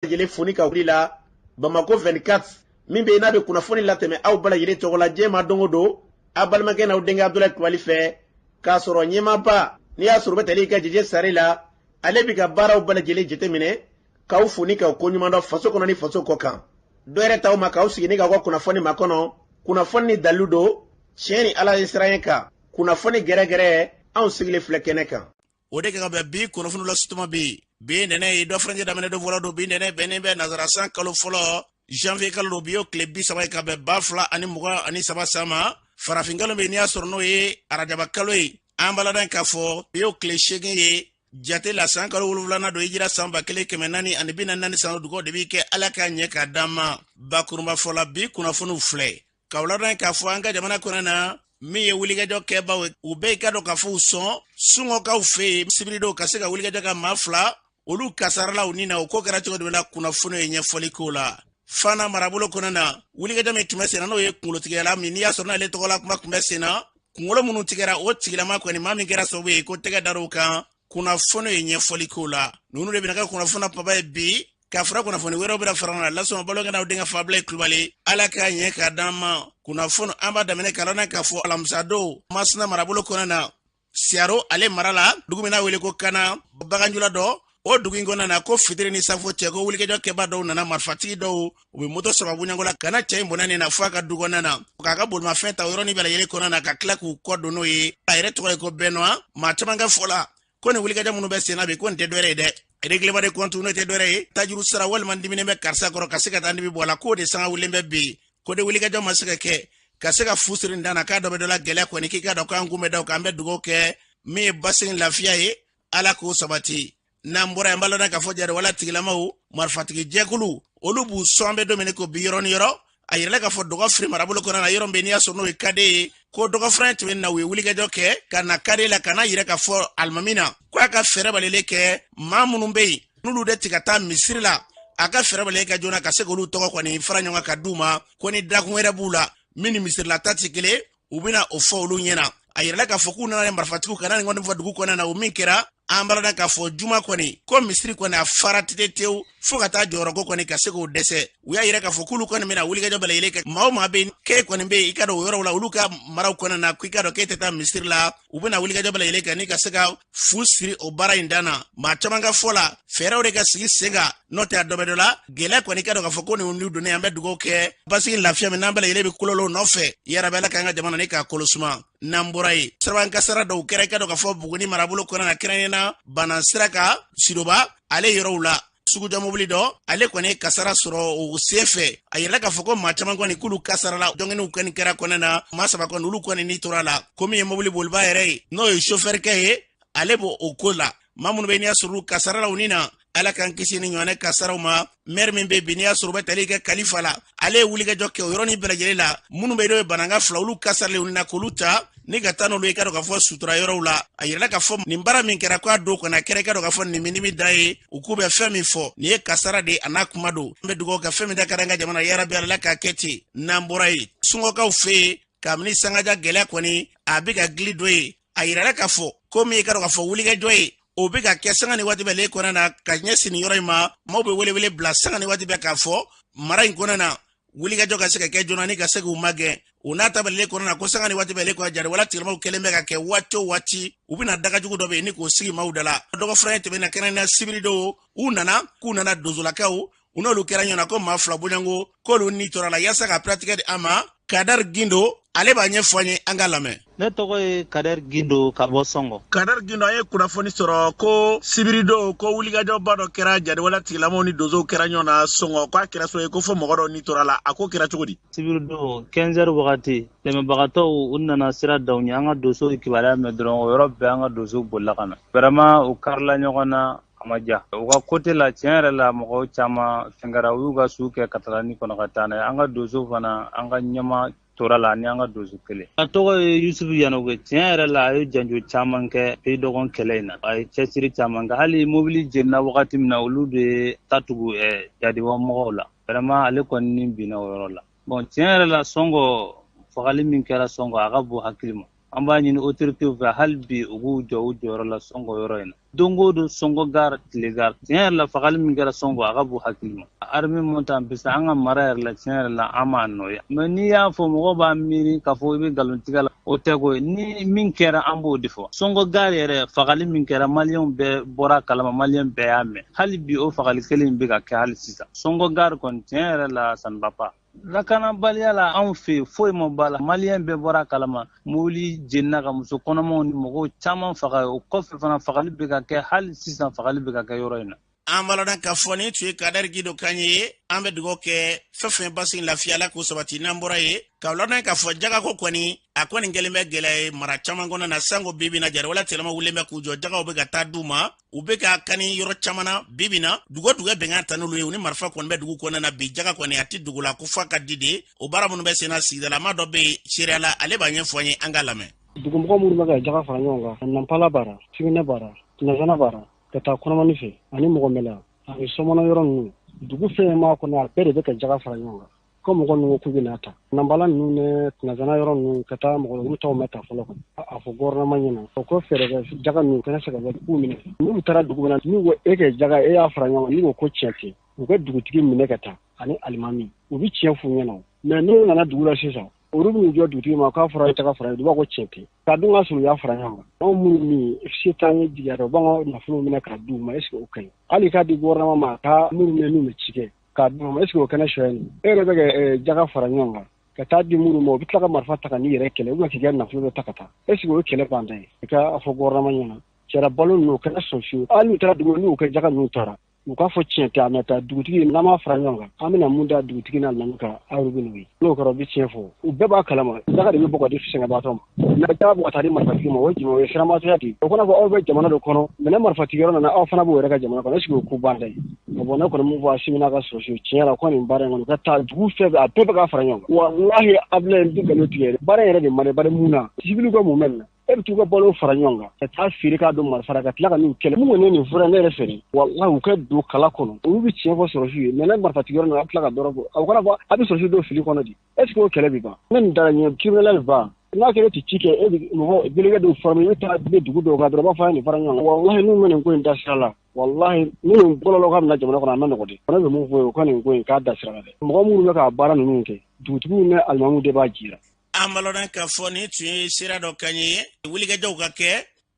Lajɛlen foni ka wuli la Bamako 24 min bɛ yen, n'a bɛ kunnafoni latɛmɛ aw bɛɛ lajɛlen tɔgɔ la diɲɛ ma don o don, aw balimakɛ n'aw denkɛ Abudulayi Kulubali fɛ, k'a sɔrɔ ɲɛmaaba n'i y'a sɔrɔ u bɛ tali kɛ Jeje Sare la, ale bɛ ka baaraw bɛɛ lajɛlen jateminɛ k'aw fo ni k'aw koɲuman dɔn faso kɔnɔ ni faso kɔ kan. Dɔ yɛrɛ t'aw ma k'aw sigi ni k'aw ka kunnafoni makɔnɔ, kunnafoni ni dalilu don, tiɲɛ ni Ala ye siran kan, kunnafoni gɛrɛgɛrɛ, anw sigilen filɛ kɛnɛ kan. O de ka bɛn bi kunnafoni la sutuma bi. Bi nɛnɛ ye dɔ furancɛ daminɛ don fɔlɔ don. Bi nɛnɛ bɛnnen bɛ nazara san kalo fɔlɔ, janvier kalo don. Bi y'o tile 30 ye ka bɛn 2023 san ma. Farafin kalo min n'i y'a sɔrɔ n'o ye arajaba kalo ye, an b'a ladɔn k'a fɔ bi y'o tile 8 ye jate la, san kalo wolonwulanan don, hijira san 1444 san. Dugaw de b'i kɛ, Ala k'a ɲɛ k'a d'an ma. Bakurunba fɔ la, bi kunnafoniw filɛ k'aw ladɔn k'a fɔ an ka jamana kɔnɔ na, min ye wulikajɔ kɛbaw ye, u bɛɛ ka dɔn k'a fɔ u sɔn Sungɔkaw fɛ yen sibiridon ka se ka wulikajɔ ka maa fila olu kasarala u ni na. O ko kɛra cogo jumɛn na? Kunnafoni ye ɲɛfɔli k'o la. Fana marabolo kɔnɔ na, wulikajɔ min tun bɛ senna, n'o ye kunkolotigɛla min n'i y'a sɔrɔ n'ale tɔgɔla kuma tun bɛ senna, kunkolo minnu tigɛra o tigilama kɔni, maa min kɛra sababu ye ko tɛgɛ dar'o kan, kunnafoni ye ɲɛfɔli k'o la. Ninnu de bɛna kɛ kunnafoni kumaba ye bi, ka fara kunnafoni wɛrɛw bɛna fara na lasɔn balokɛ n'aw denkɛ Fabila Kulubali. Ala k'a ɲɛ k'a d'an ma. Kunnafoni an b'a daminɛ k'a lɔn k'a fɔ alamisadon, Masina marabolo kɔnɔ na, Siyaro ale mara la, dugu min n'a wele ko Kana, baganjula dɔ o dugu in kɔnɔna na, ko fitiri ni safo cɛ, ko wulikajɔ kɛba dɔw nana, marifatigi dɔw, u bɛ moto saba bɔɲɔgɔn la ka na cɛ in bɔnɛ nin na fo a ka du kɔnɔna na, k'a ka bolimafɛn ta o yɔrɔnin bɛɛ lajɛlen kɔnɔna na, ka tila k'u kɔ don n'o ye. A yɛrɛ tɔgɔ ye ko Bɛnwa. Maa caman ka fɔ la ko nin wulikajɔ minnu bɛ senna bi, ko nin tɛ dɔwɛrɛ ye dɛ, règlement de compte, n'o tɛ dɔwɛrɛ ye tajuru sara walima diminen bɛ karisa kɔrɔ ka se ka taa dibi bɔ a la, k'o de sanga wulilen bɛ bi, ko de wulikajɔ ma se ka kɛ ka se ka fu siri nin dan na, k'a dɔ bɛ dɔ la gɛlɛya kɔni. K'i k'a dɔn k'an kun bɛ da o kan. An bɛ dugawu kɛ min ye basigi lafiya ye, Ala k'o sabati. N'an bɔra yan, b'a lɔn k'a fɔ jariwala tigilamaw marifatigi jɛkulu, olu b'u sɔn. An bɛ don min ko bi, yɔrɔ ni yɔrɔ, a yirala k'a fɔ dɔgɔ firi marabolo kɔnɔ na, yɔrɔ min n'i y'a sɔrɔ n'o ye kade ye, ko dɔgɔfuran tɛmɛn na, u ye wulikajɔ kɛ ka na kade la ka na yira k'a fɔ alimami na ko a ka fɛɛrɛ balelen kɛ maa minnu bɛ yen n'olu de ti ka taa misiri la, a ka fɛɛrɛ balelen kɛ joona ka se k'olu tɔgɔ kɔni fara ɲɔgɔn kan ka d'u ma, ko ni dakun wɛrɛ b'u la min ni misirilata ti kelen, u bɛna o fɔ olu ɲɛna. A yirala k'a fɔ k'u nana ni marifatigiw ka na nin kɔni fɔ dugu kɔnɔna na. O min kɛra, an b'a k'a fɔ juma kɔni, ko misiri kɔni a fara tetetewu fo ka taa jɔyɔrɔko kɔni ka se k'o dɛsɛ. U y'a yira k'a fɔ k'olu kɔni bɛna wulikajɔ bɛɛ lajɛlen kɛ, maa o maa bɛ yen k'e kɔni bɛ yen i ka dɔn o yɔrɔw la, olu ka maraw kɔnɔna na, k'i ka dɔn k'e tɛ taa misiri la, u bɛna wulikajɔ bɛɛ lajɛlen kɛ ni ka se ka fu siri o baara in dan na. Maa caman ka fɔ la, fɛɛrɛw de ka sigi sen kan, n'o tɛ a dɔ bɛ dɔ la gɛlɛya kɔni. Ka dɔn k'a fɔ ko nin n'u donnen, an bɛ dugawu kɛ basigi lafiya min n'an bɛɛ lajɛlen bɛ kololo nɔfɛ, yarabi Ala k'an ka jamana ni k'a kolo suma. N'an bɔra yen, siraban kasara dɔw kɛra, i ka dɔn k'a fɔ Buguni marabolo kɔnɔ na, kɛrɛnkɛrɛnnenya na Bana sira kan, Sidoba ale yɔrɔw la, sugujɔ mobili dɔ ale kɔni ye kasara sɔrɔ o sen fɛ. A yirala k'a fɔ ko maa caman kɔni k'olu kasarala, jɔngɛniw kɔni kɛra kɔnɛ na, maa saba kɔni olu kɔni ni tora la. Ko min ye mobili boliba yɛrɛ ye, n'o ye sofɛrikɛ ye, ale b'o o ko la. Maa minnu bɛ n'i y'a sɔrɔ olu kasara la u ni na, Ala k'an kisi ni ɲɔgɔnɛ kasaraw ma. Mɛri min bɛ bi n'i y'a sɔrɔ u bɛ tali kɛ Kalifa la, ale ye wulikajɔ kɛ o yɔrɔnin bɛɛ lajɛlen la. Minnu bɛ n'o ye bananga fila, olu kasaralen u ni na, k'olu ta ni ka taa n'olu ye, i ka dɔn k'a fɔ sutura yɔrɔw la. A yirala k'a fɔ nin baara min kɛra, k'a don kɔni a kɛra, i ka dɔn k'a fɔ nin minimi da ye, u k'u bɛ fɛn min fɔ, nin ye kasara de ye, a n'a kuma don. An bɛ dugawu kɛ, fɛn min da ka di an ka jamana, yarabi Ala k'a kɛ ten. N'an bɔra yen, Sungɔkaw fɛ yen, kabini sangaja gɛlɛya kɔni a bɛ ka gili dɔ ye. A yirala k'a fɔ ko min ye ka dɔn k'a fɔ wulikajɔ ye, o bɛ ka kɛ sanga ni waati bɛɛ le kɔnɔna na ka ɲɛsin nin yɔrɔ in ma. Maaw bɛ welewele bila sanga ni waati bɛɛ k'a fɔ mara in kɔnɔna na, wulikajɔ ka se ka kɛ joona ni ka se k'u magɛn. O n'a ta bɛɛ kɔnɔna na, ko sanga ni waati bɛɛ kɔnɔ, jariwala tigilamaw kɛlen bɛ ka kɛ waati o waati, u bɛna dagajugu dɔ bɛ yen ni k'o sigi maaw da la. Dɔgɔfuran tɛmɛna, kɛrɛnkɛrɛnnenya sibiri dɔw, u nana k'u nana donsolakaw, u n'olu kɛra ɲɔgɔn na, ko maa fila bɔɲɔgɔnko k'olu ni tora la. Yaasa ka piratigɛ di an ma, Kadari Gindo ale b'a ɲɛfɔ an ye, an ka lamɛn. Ne tɔgɔ ye Kadari Gindo ka bɔ Sɔngɔ. Kadari Gindo, an ye kunnafoni sɔrɔ ko sibiridon ko wulikajɔba dɔ kɛra, jariwala tigilamaw ni donsow kɛra ɲɔgɔn na Sɔngɔ, k'a kɛra so ye ko fo mɔgɔ dɔ ni tora la. A ko kɛra cogo di? Sibiridon 15 heures wagati, dɛmɛbagatɔw u nana sira da u ɲɛ. An ka donsow ye kibaruya mɛn dɔrɔn, o yɔrɔ bɛɛ an ka donsow bolila ka na. Vraiment, u karila ɲɔgɔn na, a ma diya u ka côté la. Tiɲɛ yɛrɛ la, mɔgɔw caman fɛn kɛra, u y'u ka su kɛ katarani kɔnɔ ka taa n'a ye. An ka donso fana, an ka ɲɛma tora la ani an ka donso kelen, a tɔgɔ ye Yusufu Yanogo. Tiɲɛ yɛrɛ la, a ye janjo caman kɛ pays dɔgɔn kɛlɛ in na, a ye cɛsiri caman kɛ. Hali mobili jenina wagati min na, olu de ye ta tugu jadiwa mɔgɔw la. Vraiment, ale kɔni ni binna o yɔrɔ la. Bon, tiɲɛ yɛrɛ la, Sɔngɔ fagali min kɛra Sɔngɔ, a ka bon hakili ma. An b'a ɲini autorités fɛ hali bi u k'u jɔ u jɔyɔrɔ la Sɔngɔ yɔrɔ in na. Don o don Sɔngɔ gare tile gare, tiɲɛ yɛrɛ la fagali min kɛra Sɔngɔ a ka bon hakili ma. Armée monte en puissance an ka mara yɛrɛ la, tiɲɛ yɛrɛ la an m'a nɔ ye. Mais n'i y'a fɔ mɔgɔw b'a miiri k'a fɔ i bɛ nkalon tigɛ la, o tɛ koyi. Ni min kɛra an b'o de fɔ. Sɔngɔ gare yɛrɛ fagali min kɛra, maliyɛnw bɛɛ bɔra kalama, maliyɛn bɛɛ y'a mɛn. Hali bi o fagali kelen in bɛ ka kɛ hali sisan. Sɔngɔ gare kɔni tiɲɛ yɛrɛ la ça ne va pas. Lakanabaliya la anw fɛ yen foyi ma b'a la, maliyɛn bɛɛ bɔra kalama. Mobili jenina ka muso kɔnɔmaw ni mɔgɔw caman faga. O kɔfɛ fana fagali bɛ ka kɛ hali sisan, fagali bɛ ka kɛ yɔrɔ in na. An b'a lɔn k'a fɔ nin tun ye Kadɛri Gindo kan ye. An bɛ dugawu kɛ fɛn fɛn basigi lafiya la k'o sabati. N'an bɔra yen, k'aw ladɔn k'a fɔ jagako kɔni a kɔni kɛlen bɛ gɛlɛya ye mara caman kɔnɔ na, sanko bibi na jariwala tilama wulilen bɛ k'u jɔ. Jagaw bɛ ka taa d'u ma, u bɛ ka kani yɔrɔ caman na bibi na. Dugu o dugu bɛnkan ta n'olu ye, u ni marifa kɔni bɛ dugu kɔnɔna na bi. Jaga kɔni a tɛ dugu la ko f'a ka di de. O baara minnu bɛ senna, sigidala maa dɔ bɛ yen seereya la, ale b'a ɲɛfɔ an ye, an k'a lamɛn. Dugumɔgɔ minnu bɛ ka jaga fara ɲɔgɔn kan, Nanpala bara, Siginɛ bara, Tinazana bara, ka taa Kɔnɔmani fɛ ani Mɔgɔmɛla ani Sɔmɔnɔ yɔrɔ ninnu, dugu fɛn m'a kɔnɔ, a bɛɛ de bɛ ka jaga fara ɲɔgɔn kan. Ko mɔgɔ ninnu k'u bɛna ta Nanbala ninnu ni Tinazana yɔrɔ ninnu ka taa mɔgɔ olu taw ma ta fɔlɔ kɔni. A fɔ gouvernement ɲɛna o ko fɛɛrɛ kɛ jaga ninnu kana se ka bɔ k'u minɛ. N'u taara dugu kɔnɔ, n'u ko e ka jaga e y'a fara ɲɔgɔn kan, n'u ko ko tiɲɛ tɛ, u ka dugutigi minɛ ka taa ani alimami, u bɛ tiɲɛ f'u ɲɛna. Mais n'u nana dugu la sisan, olu b'u jɔ dugutigi ma k'a fɔra jaga fara, u b'a ko tiɲɛ tɛ, ka dun ka sɔrɔ u y'a fara ɲɔgɔn kan. Anw minnu min se t'an ye jigiya u b'an ka nafolo minɛ k'a d'u ma, est ce que o ka ɲi? Hali k'a di gouvernement ma ka minnu bɛ n'u bɛ ci kɛ k'a d'u ma, est ce que o kɛnɛ sɔrɔ nin e yɛrɛ bɛ ka jaga fara ɲɔgɔn kan ka taa di minnu ma, u bɛ tila ka marifa ta ka n'i yɛrɛ kɛlɛ, ou bien k'i ka nafolo bɛɛ ta ka taa, est ce que o ye kɛlɛ banta ye? I ka fɔ gouvernement ɲɛna cɛra balo ninnu o kɛnɛ sɔn fiyewu. Hali n'u taara dugu n'u ka jaga ninnu taara, u k'a fɔ tiɲɛ tɛ, a ma taa dugutigi. N'an m'a fara ɲɔgɔn kan, an bɛna mun da dugutigi n'a lamini kan? Aw bɛ n'o ye, n'o kɛra u bɛ tiɲɛ fɔ, u bɛɛ b'a kalama. Jaga de bɛ bɔ ka di sɛgɛnbaatɔ ma, n'a jaga bɔ ka taa di marifatigi ma, o ye jumɛn? O ye siramatɔya de ye. O kana fɔ aw bɛ jamana dɔ kɔnɔ, minɛ marifatigi yɔrɔ nana, aw fana b'o yɛrɛ ka jamana kɔnɔ, est ce que o ko banta ye? Bon, ne kɔni mun fɔ Asimi n'a ka sɔrɔsiw, tiɲɛ la ko nin baara in kɔni ka taa dugu fɛn a bɛɛ bɛ ka fara ɲɔgɔn kan. Walahi Abulayi, n tɛ nkalon tigɛ, baara in yɛrɛ de man di. Bari mun na? Civil ka mun bɛ nin na? E bɛ t'u ka balo fara ɲɔgɔn kan ka taa feere k'a don marifa la ka tila ka n'u kɛlɛ. Mun kɔni ye nin fura ne yɛrɛ fɛ, walahi u ka don kala kɔnɔ, olu bɛ tiɲɛ fɔ sɔrɔsiw ye. Mais ne marifatigi yɔrɔ nana, a bɛ tila ka dɔrɔn bɔ, a kana fɔ a bɛ sɔrɔsiw don fili kɔnɔ di, est ce que o kɛlɛ bɛ ban? Ne nin dara ɲɛ criminel bɛ ban. N'a kɛra ti ci kɛ, e bɛ mɔgɔ délégué dɔw former, i bɛ taa bɛ dugu dɔw kan dɔrɔn, u b'a fɔ a ye nin fara ɲɔgɔn kan. Walahi n'u ma nin ko in da sira la, walahi minnu bɔlɔlɔ ka bɛna jamana kɔnɔ, a ma nɔgɔ de. Ne bɛ mun fɔ, u ka nin ko in k'a da sira la dɛ. Mɔgɔ minnu bɛ ka baara ninnu kɛ, dugutigiw ni alimamuw de b'a jira. An b'a lɔn k'a fɔ nin tun ye sira dɔ kan ye wulikajɔw ka kɛ.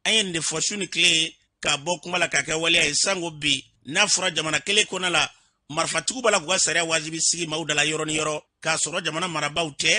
An ye nin de fɔ su ni tile, k'a bɔ kuma la k'a kɛ waleya ye, sanko bi n'a fɔra jamana kelen kɔnɔ la, marifatigiw b'a la k'u ka sariya wajibi sigi maaw da la yɔrɔ ni yɔrɔ, k'a sɔrɔ jamana marabaaw tɛ,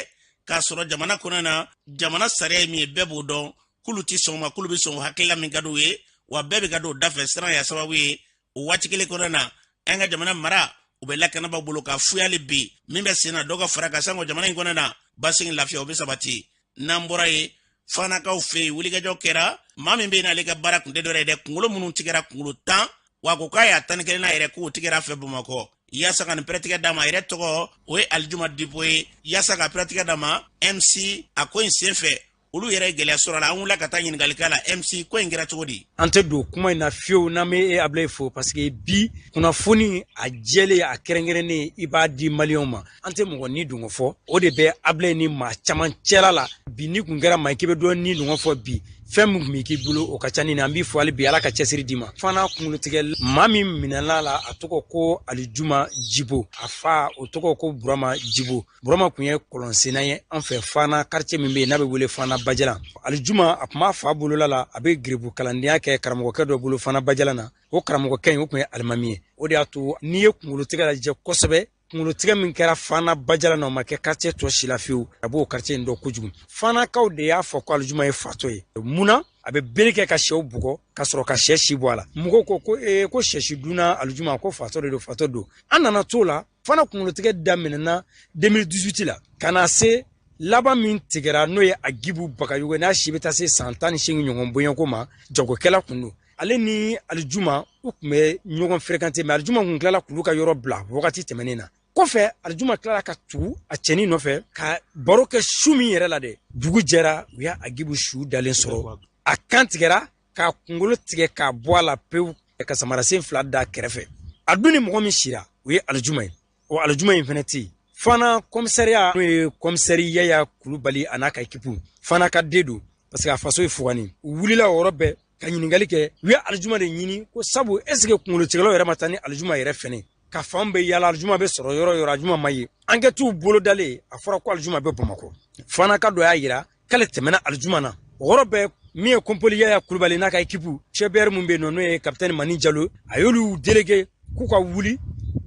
k'a sɔrɔ jamana kɔnɔ na jamana sariya ye min ye, bɛɛ b'o dɔn k'olu tɛ sɔn o ma, k'olu bɛ sɔn o hakilila min ka d'u ye, wa bɛɛ bɛ ka don o da fɛ. Siran y'a sababu ye. O waati kelen kɔnɔ na, an ka jamana mara u bɛ lakanabaaw bolo ka fuyali bi min bɛ sen na, dɔ ka fara ka sanko jamana in kɔnɔ na basigi lafiya o bɛ sabati. N'an bɔra yen, Fanakaw fɛ yen, wulikajɔ kɛra. Maa min bɛ yen n'ale ka baara kun tɛ dɔwɛrɛ ye dɛ, kunkolo minnu tigɛra, kunkolo 10, wa ko k'a y'a 11 n'a yɛrɛ k'o tigɛra fɛ Bamakɔ, yaasa ka nin pɛrɛtigɛ d'a ma. A yɛrɛ tɔgɔ o ye Alijuma Dipo ye. Yaasa ka pɛrɛtigɛ d'a ma, MC a ko in sen fɛ, olu yɛrɛ ye gɛlɛya sɔrɔ a la. An wulila ka taa ɲininkali k'a la. MC, ko in kɛra cogo di? An tɛ don kuma in na fiyewu n'an bɛ e Abulayi fo, parce que bi kunnafoni a jɛlen, a kɛrɛnkɛrɛnnen, i b'a di maliyɛnw ma. An tɛ mɔgɔ ni dungɔ fɔ, o de bɛ Abulayi ni maa caman cɛla la bi. N'i kun kɛra maa ye k'i bɛ dɔ ni dungɔ fɔ bi, fɛn min tun bɛ k'i bolo o ka ca ni nin. An b'i fo hali bi, Ala ka cɛsiri d'i ma. Fana kunkolotigɛ maa min minɛla la, a tɔgɔ ko Alijuma Jibo, a fa o tɔgɔ ko Burama Jibo. Burama tun ye kɔlɔnsenna ye an fɛ Fana quartier min bɛ yen n'a bɛ wele Fana Bajalan. Alijuma a tun b'a fa bolola la, a bɛ geribu kalandenya kɛ karamɔgɔkɛ dɔ bolo Fana Bajalan na. O karamɔgɔkɛ in o tun ye alimami ye. O de y'a to n'i ye kunkolotigɛ lajɛ kosɛbɛ, kunkolotigɛ min kɛra Fana Bajalan na, o ma kɛ quartier tɔ si la fiyewu. A b'o quartier in dɔn kojugu. Fanakaw de y'a fɔ ko Alijuma ye fatɔ ye. Mun na? A bɛ bere kɛ ka sɛw bugɔ ka sɔrɔ ka sɛ si bɔ a la. Mɔgɔw ko ko ee, ko sɛsi dunna Alijuma, ko fatɔ de don, fatɔ don. An nana t'o la, Fana kunkolotigɛ daminɛna 2018 la ka na se laban min tigɛra, n'o ye Agibu Bagayogo, n'a si bɛ taa se san 18 ɲɔgɔn bonyako ma. Jagokɛla kun don. Ale ni Alijuma u tun bɛ ɲɔgɔn fréquenter, mais Alijuma kun tilala k'olu ka yɔrɔ bila wagati tɛmɛnen na. Kɔfɛ Alijuma tilala ka tugu a cɛnin nɔfɛ ka baro kɛ su min yɛrɛ la dɛ, dugu jɛra, u y'a Agibu su dalen sɔrɔ, a kan tigɛra k'a kunkolo tigɛ k'a bɔ a la pewu, ka samarasen 2 da kɛrɛfɛ. A dun ni mɔgɔ min sira, o ye Alijuma ye. O Alijuma in fɛnɛ tɛ yen. Fana commissariat, n'o ye commissaire Yaya Kulubali a n'a ka équipe, Fana ka den don. parce que a faso ye Fugani. U wulila o yɔrɔ bɛɛ ka ɲininkali kɛ, u ye Alijuma de ɲini ko sabu est ce que kunkolotigɛlaw yɛrɛ ma taa ni Alijuma yɛrɛ fɛnɛ ka fan bɛɛ yala, Alijuma bɛ sɔrɔ yɔrɔ yɔrɔ, Alijuma ma ye. Enquête bolodalen, a fɔra ko Alijuma bɛ Bamakɔ. Fana ka dɔ y'a yira k'ale tɛmɛna Alijuma na o yɔrɔ bɛɛ. Min ye Kɔnpoli Yaya Kulubali n'a ka équipe CBR mun bɛ yen nɔ, n'o ye capitaine Mani Jalo, a y'olu délégué k'u ka wuli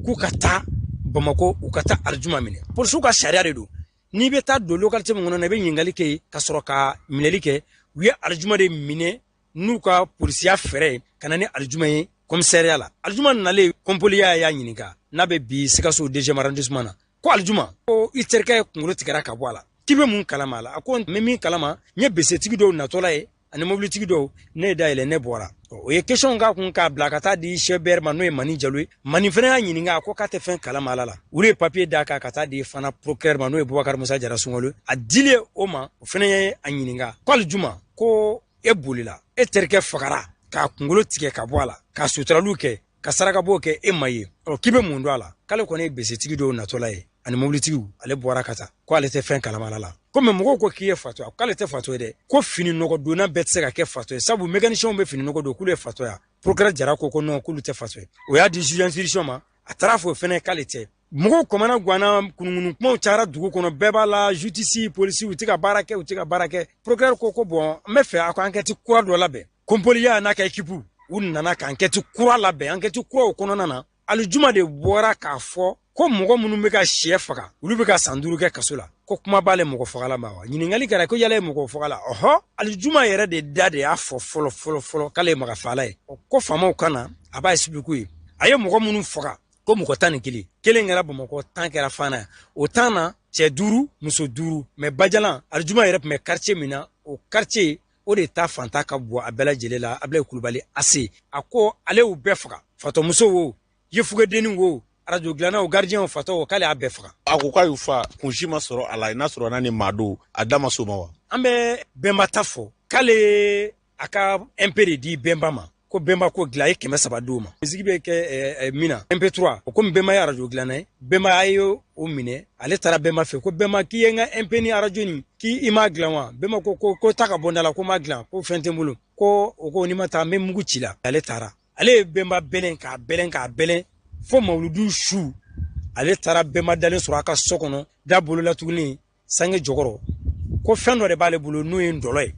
k'u ka taa Bamakɔ, u ka taa Alijuma minɛ. Polisiw ka sariya de don, n'i bɛ taa don localité min kɔnɔ na, i bɛ ɲininkali kɛ ka sɔrɔ ka minɛli kɛ. U ye Alijuma de minɛ n'u ka polisiya fɛɛrɛ ye ka na ni Alijuma ye commissariat la. Alijuma nalen, Kɔnpoli Yaya y'a ɲininka n'a bɛ bi Sikaso deuxième arrondissement na, ko Alijuma, ko i terikɛ kunkolo tigɛra ka bɔ a la, k'i bɛ mun kalama a la? A ko n bɛ min kalama, n ye besetigi dɔw natɔla ye ani mobilitigi dɔw, ne ye dayɛlɛ, ne bɔra. O ye question k'a kun k'a bila ka taa di chef BR ma, n'o ye Mani Jalo ye. Mani fana y'a ɲininka, a ko k'a tɛ fɛn kalama ala la. Olu ye papier d'a kan ka taa di fana procureur ma, n'o ye Bubakari Musa Jara Sunkalo. A dilen o ma, o fana ye a ɲininka ko Alijuma, ko e bolila, e terikɛ fagara k'a kunkolo tigɛ ka bɔ a la, ka suturaliw kɛ, ka sarakabɔ kɛ, e ma ye, ɔ k'i bɛ mun dɔn a la? K'ale kɔni ye besetigi dɔw natɔla ye ani mobilitigiw, ale bɔra ka taa, ko ale tɛ fɛn kalama la. Komi mɔgɔw ko k'i ye fatɔ ye, k'ale tɛ fatɔ ye dɛ, ko fini nɔgɔ donna bɛɛ tɛ se ka kɛ fatɔ ye, sabu mécaniciens bɛ fini nɔgɔ don, k'olu ye fatɔ ya. Procureur Jara ko ko non, k'olu tɛ fatɔ ye. O y'a di juge d'instruction ma, a taara fɔ o fɛnɛ k'ale tɛ. Mɔgɔw kɔmana ganna, kunukunu kumaw cayara dugu kɔnɔ, bɛɛ b'a la, justice, polisi, u tɛ ka baara kɛ, u tɛ ka baara kɛ. Procureur ko ko bon, n bɛ fɛ a ka enquête kura dɔ labɛn. Kɔnpoli n'a ka équipe, u nana ka enquête kura labɛn. Enquête kura o kɔnɔna na, Alijuma de bɔra k'a fɔ ko mɔgɔ minnu bɛ ka sɛ faga, olu bɛ ka san 5 kɛ kaso la, ko kuma b'ale mɔgɔ fagala ma wa. Ɲininkali kɛra ko yala ye mɔgɔ fagala? Ɔhɔ, Alijuma yɛrɛ de da de y'a fɔ fɔlɔ fɔlɔ fɔlɔ k'ale ye magafala ye, ko faamaw ka na a b'a expliquer ye. A ye mɔgɔ minnu faga, ko mɔgɔ 11, kelen kɛra Bamakɔ, 10 kɛra Fana ye. O 10 na, cɛ 5, muso 5. Mais Bajalan, Alijuma yɛrɛ tun bɛ quartier min na, o quartier o de ta fanta ka bon a bɛɛ lajɛlen la. Abulayi Kulubali ase a ko ale y'u bɛɛ faga, fatɔmuso wo, yefugedenni wo, arajo dilannaw, gardien, fatɔ wo, k'ale y'a bɛɛ faga. A ko k'a y'u fa, kun si ma sɔrɔ a la, n'a sɔrɔ n'a ni maa don, a da ma s'o ma wa? An bɛ Bɛnba ta fɔ k'ale a ka MP de di Bɛnba ma, ko Bɛnba ko dilan, a ye 300 d'o ma. Misigi bɛ kɛ min na, MP3 o, komi Bɛnba ye arajo dilanna ye, Bɛnba ye o minɛ. Ale taara Bɛnba fɛ ko Bɛnba, k'i ye n ka MP ni arajo nin, k'i i m'a dilan wa? Bɛnba ko ko ko taa ka bɔ n da la, ko n m'a dilan, ko fɛn tɛ n bolo. Ko o ko n'i ma taa, n bɛ mugu ci la. Ale taara, ale ye Bɛnba bɛlɛn k'a bɛlɛn k'a bɛlɛn fo mawuludu su. Ale taara Bɛnba dalen sɔrɔ a ka so kɔnɔ, da bolola tuguni sange jɔkɔrɔ, ko fɛn dɔ de b'ale bolo n'o ye ndɔlɔ ye.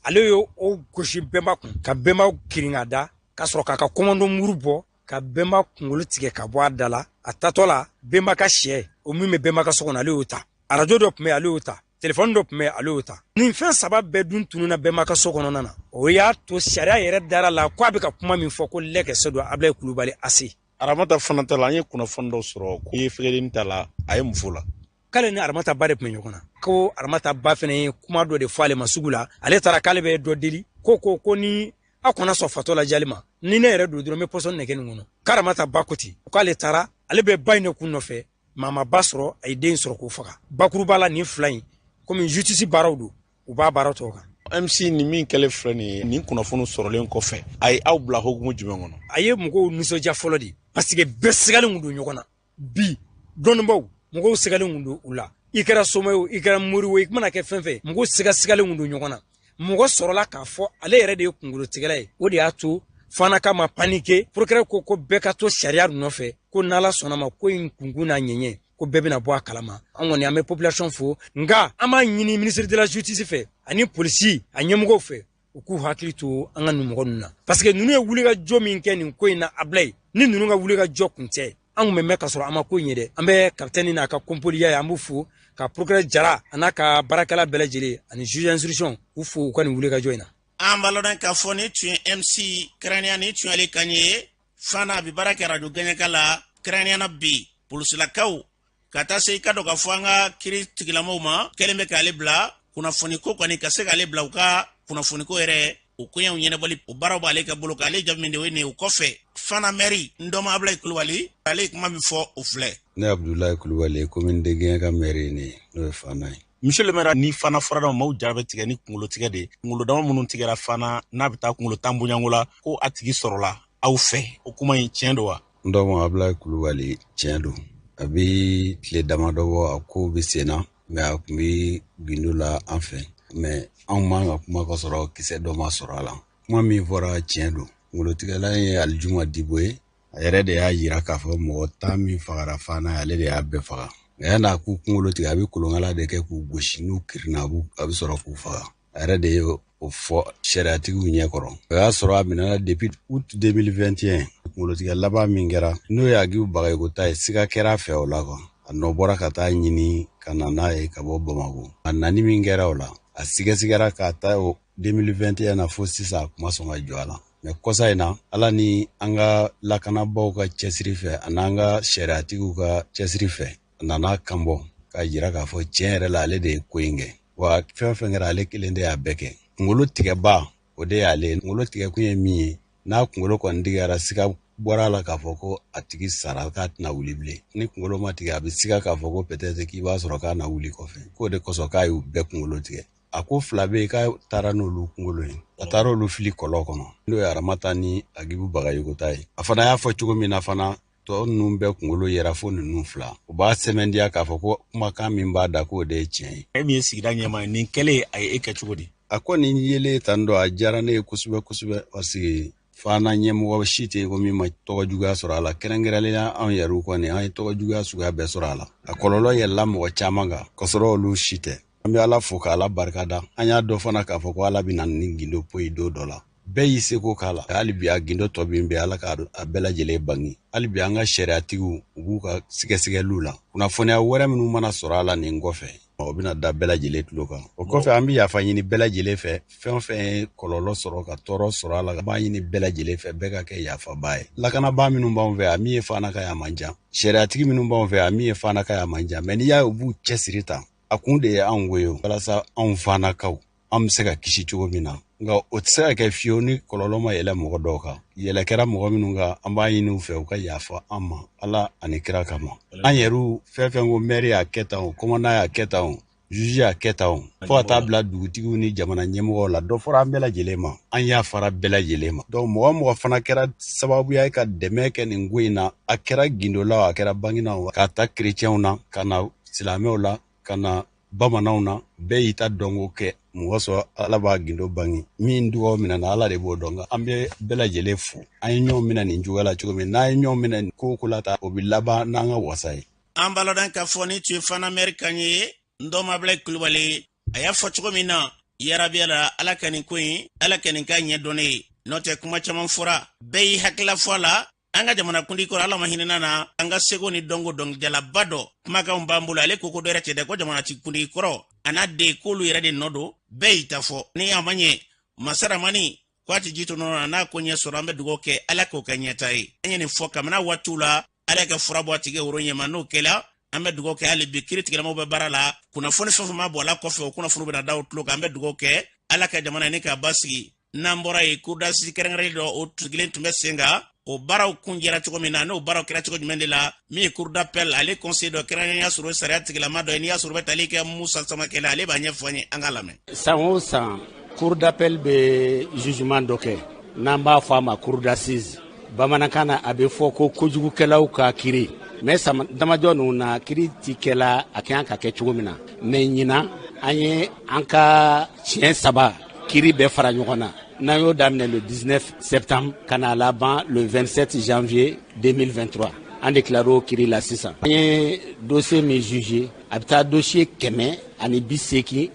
Ale ye o gosi Bɛnba kun ka Bɛnba kirin ka da, ka sɔrɔ k'a ka kɔmɔndɔ muru bɔ ka Bɛnba kunkolo tigɛ ka bɔ a da la. A tatɔ la, Bɛnba ka sɛ o min bɛ Bɛnba ka so kɔnɔ, ale y'o ta. Arajo dɔ tun bɛ, ale y'o ta. Telefɔni dɔ tun bɛ, ale y'o ta. Nin fɛn 3 bɛɛ dun tununna Bɛnba ka so kɔnɔna na. O y'a to sariya yɛrɛ dara la ko a bɛ ka kuma min fɔ, ko lɛkɛsɛ don. Abulayi Kulubali ase. Aramata fana ta la, an ye kunnafoni dɔ sɔrɔ ko i ye fɛgɛdenni ta la, a ye mun fɔ la? K'ale ni Aramata ba de tun bɛ ɲɔgɔn na, ko Aramata ba fana ye kuma dɔ de fɔ ale ma sugu la. Ale taara k'ale bɛ dɔ deli, ko ko ko ni aw kana sɔn fatɔ lajali ma, ni ne yɛrɛ don dɔrɔn, n bɛ pɔsɔni nɛgɛ nin kɔnɔ. K'Aramata ba ko ten, k'ale taara, ale bɛ ba in de kun nɔfɛ, maa ba sɔrɔ, a ye den sɔrɔ k'o faga. Bakuruba la, nin fila in, komi justice baaraw don, u b'a baara tɔw kan. MC ni min kɛlen filɛ nin ye, nin kunnafoni sɔrɔlen kɔfɛ, a ye aw bila hukumu jumɛn kɔnɔ? A ye mɔgɔw nisɔndiya fɔlɔ de, parce que bɛɛ sigalen kun don ɲɔgɔn na. Bi dɔnnibaaw, mɔgɔw sigalen kun don u la. I kɛra soma ye o, i kɛra mori o, i mana kɛ fɛn fɛn, mɔgɔw sigasigalen kun don ɲɔgɔn na. Mɔgɔ sɔrɔla k'a fɔ ale yɛrɛ de ye kunkolotigɛla ye, o de y'a to fana ka ma paniquer. Procureur ko ko bɛɛ ka to sariya nɔfɛ, ko n'Ala sɔnna ma, ko in kunkun n'a ɲɛɲɛ, ko bɛɛ bɛna bɔ a kalama. An kɔni an bɛ population fo, nka an b'a ɲini ministre de la justice fɛ ani polisi a ɲɛmɔgɔw fɛ, u k'u hakili to an ka mɔgɔ ninnu na, parce que ninnu ye wulikajɔ min kɛ nin ko in na, Abulayi, ni ninnu ka wulikajɔ kun tɛ, an kun bɛ mɛn ka sɔrɔ an ma ko in ye dɛ. An bɛ capitaine n'a ka kɔnpoliya ye, an b'u fo, ka procureur Jara a n'a ka baarakɛla bɛɛ lajɛlen ani juge d'instruction k'u fo u ka nin wulikajɔ in na. An b'a lɔn k'a fɔ nin tun ye MC kɛrɛnkɛrɛnnenya, nin tun y'ale kan ye Fana, a bɛ baara kɛ arajo Gɛɲɛka la kɛrɛnkɛrɛnnenya na. Bi polisilakaw ka taa se i ka dɔn k'a fɔ an ka kiiri tigilamɔgɔw ma kɛlen bɛ k'ale bila kunnafoni ko kɔni ka se k'ale bila u ka kunnafoni ko yɛrɛ o koɲɛw ɲɛnabɔli, o baaraw b'ale ka bolo k'ale jaabi min de o ye nin ye. O kɔfɛ Fana mɛri Ndɔma Abulayi Kulubali, ale ye kuma min fɔ o filɛ. Ne Abudulayi Kulubali, commune de Gɛɲɛka mɛri ye ne ye, n'o ye Fana ye. Monsieur le maire, ni Fana fɔra dama, maaw jara bɛ tigɛ ni kunkolo tigɛ de ye. Kunkolo dama minnu tigɛra Fana n'a bɛ taa kunkolo 10 bonyanko la, ko a tigi sɔrɔla aw fɛ, o kuma in tiɲɛ don wa? N dɔgɔ Abulayi Kulubali, tiɲɛ don. A bi tile damadɔ bɔ, a ko bɛ sen na, mais a tun bɛ gindo la an fɛ. Mais anw man ka kuma ka sɔrɔ kisɛ dɔ ma sɔrɔ a la. Kuma min fɔra tiɲɛ don. Kunkolotigɛla ye Alijuma Dibo ye. A yɛrɛ de y'a yira k'a fɔ mɔgɔ 10 min fagara Fana, ale de y'a bɛɛ faga. Nka yan'a k'u kunkolo tigɛ, a bɛ kolonkala de kɛ k'u gosi, n'u kirinna a bɛ sɔrɔ k'u faga. A yɛrɛ de ye o fɔ sariyatigiw ɲɛkɔrɔ. O y'a sɔrɔ a minɛna depuis août 2021. Kunkolotigɛ laban min kɛra, n'o ye Agibu Bagayoko ta ye, siga kɛra a fɛ o la quoi. A nɔ bɔra ka taa ɲini ka na n'a ye ka bɔ Bamakɔ. A nani min kɛra o la, a sigɛsigɛra k'a ta o 2021 na fo sisan, a kuma sɔn ka jɔ a la. Mais kɔsa in na, Ala ni an ka lakanabaaw ka cɛsiri fɛ, ani an ka sariyatigiw ka cɛsiri fɛ, a nana kan bɔ k'a jira k'a fɔ tiɲɛ yɛrɛ la, ale de ye ko in kɛ. Wa fɛn o fɛn kɛra, ale kelen de y'a bɛɛ kɛ. Kunkolo tigɛba, o de y'ale ye. Kunkolo tigɛkun ye min ye, n'a kunkolo kɔni tigɛra, siga bɔra a la k'a fɔ ko a tigi sara, k'a tɛna wuli bilen. Ni kunkolo ma tigɛ, a bɛ siga k'a fɔ ko peut-être k'i b'a sɔrɔ k'a na wuli kɔfɛ, k'o de kosɔn k'a y'u bɛɛ kunkolo tigɛ. A ko fila bɛ yen k'a taara n'olu kunkolo ye, a taara olu fili kɔlɔn kɔnɔ, n'o ye Aramata ni Agibu Bagayoko ta ye. A fana y'a fɔ cogo min na fana, tɔ ninnu bɛɛ kunkolo yɛrɛ fo ninnu fila, o b'a sɛmɛndiya k'a fɔ ko kumakan min b'a da, k'o de ye tiɲɛ ye. E min ye sigida ɲɛmaa ye, nin kɛlen a ye e kɛ cogo di? A kɔni yelen tan dɔ, a diyara ne ye kosɛbɛ kosɛbɛ, parce que Fana ɲɛmɔgɔ si tɛ yen ko min ma tɔgɔ juguya sɔrɔ a la. Kɛrɛnkɛrɛnnenya anw yɛrɛw kɔni, an ye tɔgɔ juguya suguya bɛɛ sɔrɔ a la. A kɔlɔlɔ yɛlɛla mɔgɔ caman kan, k'a sɔrɔ olu si tɛ. An bɛ Ala fo k'Ala barika da. An y'a dɔn fana k'a fɔ ko Ala bɛ na ni gindo poyi don dɔ la. Bɛɛ y'i seko k'a la. Hali bi a gindo tɔ min bɛ, Ala k'a bɛɛ lajɛlen bange. Hali bi an ka sariyatigiw, u b'u ka sɛgɛsɛgɛliw la. Kunnafoniya wɛrɛ minnu mana sɔrɔ a la nin kɔfɛ, o bɛna da bɛɛ lajɛlen tulo kan. O kɔfɛ, an bɛ yafa ɲini bɛɛ lajɛlen fɛ. Fɛn o fɛn ye kɔlɔlɔ sɔrɔ ka tɔɔrɔ sɔrɔ a la, an b'a ɲini bɛɛ lajɛlen fɛ, bɛɛ ka kɛ yafabaa ye. Lakanabaa minnu b'anw fɛ, a min ye Fana ka ye, a man ca. Sariyatigi minnu b'anw fɛ, a min ye Fana ka ye, a man ca. Mais n'i y'a ye u b'u cɛsiri ta, a kun de ye anw ko ye, walasa anw Fanakaw, an bɛ se ka kisi cogo min na. Nka o tɛ se ka kɛ fiyewu ni kɔlɔlɔ ma yɛlɛ mɔgɔ dɔw kan. Yɛlɛ kɛra mɔgɔ minnu kan, an b'a ɲini u fɛ u ka yafa an ma, Ala ani kira kama. An yɛrɛw fɛn fɛn ko maire y'a kɛ tan o, commandant y'a kɛ tan o, juge y'a kɛ tan o, fo ka taa bila dugutigiw ni jamana ɲɛmɔgɔw la, dɔ fɔra an bɛɛ lajɛlen ma, an yafara bɛɛ lajɛlen ma. Donc mɔgɔ mɔgɔ fana kɛra sababuya ye ka dɛmɛ kɛ nin ko in na, a kɛra gindo la o, a kɛra Baginda o, k'a ta kerecɛnw na ka na silamɛw la ka na bamananw na, bɛɛ y'i ta dɔnko kɛ. Mɔgɔ sɔrɔ Ala b'a gindo bange, min dugawu minɛ na, Ala de b'o dɔn. Nka an bɛ bɛɛ lajɛlen fo. An ye ɲɔgɔn minɛ nin cogoya la cogo min, n'an ye ɲɔgɔn minɛ nin ko ko la ta, o bɛ laban n'an ka wasa ye. An b'a lɔn k'a fɔ ni tun ye Fana maire kan ye, n dɔnmabila Kulubali. A y'a fɔ cogo min na, yarabiya la, Ala ka nin ko in, Ala ka nin k'a ɲɛ dɔn ne ye. N'o tɛ, kuma caman fɔra, bɛɛ y'i hakilila fɔ a la. An ka jamanakuntigi kɔrɔ, Ala ma hinɛna na, an ka seko ni dɔnko dɔnkilidalaba dɔ, kumakanw b'an bolo. Ale ko ko dɔ yɛrɛ tɛ dɛ, ko jamanatigi kɔrɔ a n'a den, k'olu yɛrɛ de nɔ don. Bɛɛ y'i ta fɔ. Ni a ma ɲɛ, masaramani ko a tɛ ji to nɔnɔ na, n'a ko ɲɛ sɔrɔ, an bɛ dugawu kɛ, Ala k'o kɛ ɲɛta ye. An ye nin fɔ kabini waatiw la, Ala ka fura bɔ a tigi woro ɲɛma. N'o kɛla, an bɛ dugawu kɛ. Hali bi kiiri tigɛlamaw bɛ baara la. Kunnafoni fɛn fɛn ma bɔ a la kɔfɛ, o kunnafoni bɛna da o tulo kan. An bɛ dugawu kɛ, Ala ka jamana ni k'a basigi. N'an bɔra yen, cour d'assises kɛrɛnkɛrɛnlen dɔ, o sigilen tun bɛ sen kan. O baaraw kun jɛra cogo min na, n'o baaraw kɛra cogo jumɛn de la, min ye cour d'appel ale conseil dɔ kɛrɛnkɛrɛnnenya sɔrɔ, sariya tigilama dɔ ye, n'i y'a sɔrɔ bɛ tali kɛ Musa Samakɛ la, ale b'a ɲɛfɔ an ye. An k'a lamɛn. San o san, cour d'appel bɛ jugement dɔ kɛ, n'an b'a fɔ a ma cour d'assises. Bamanankan na, a bɛ fɔ ko kojugukɛlaw ka kiri. Mais san damadɔ ninnu na, kiri ti kɛla a ka kan ka kɛ cogo min na. Mais ɲinan, an ye an ka siɲɛ saba kiri bɛɛ fara ɲɔgɔn na. N'an y'o daminɛ le 19 septembre ka na laban le 27 janvier 2023, an de tilar'o kiri la sisan. An ye dossier min jugé, a bɛ taa dossier 186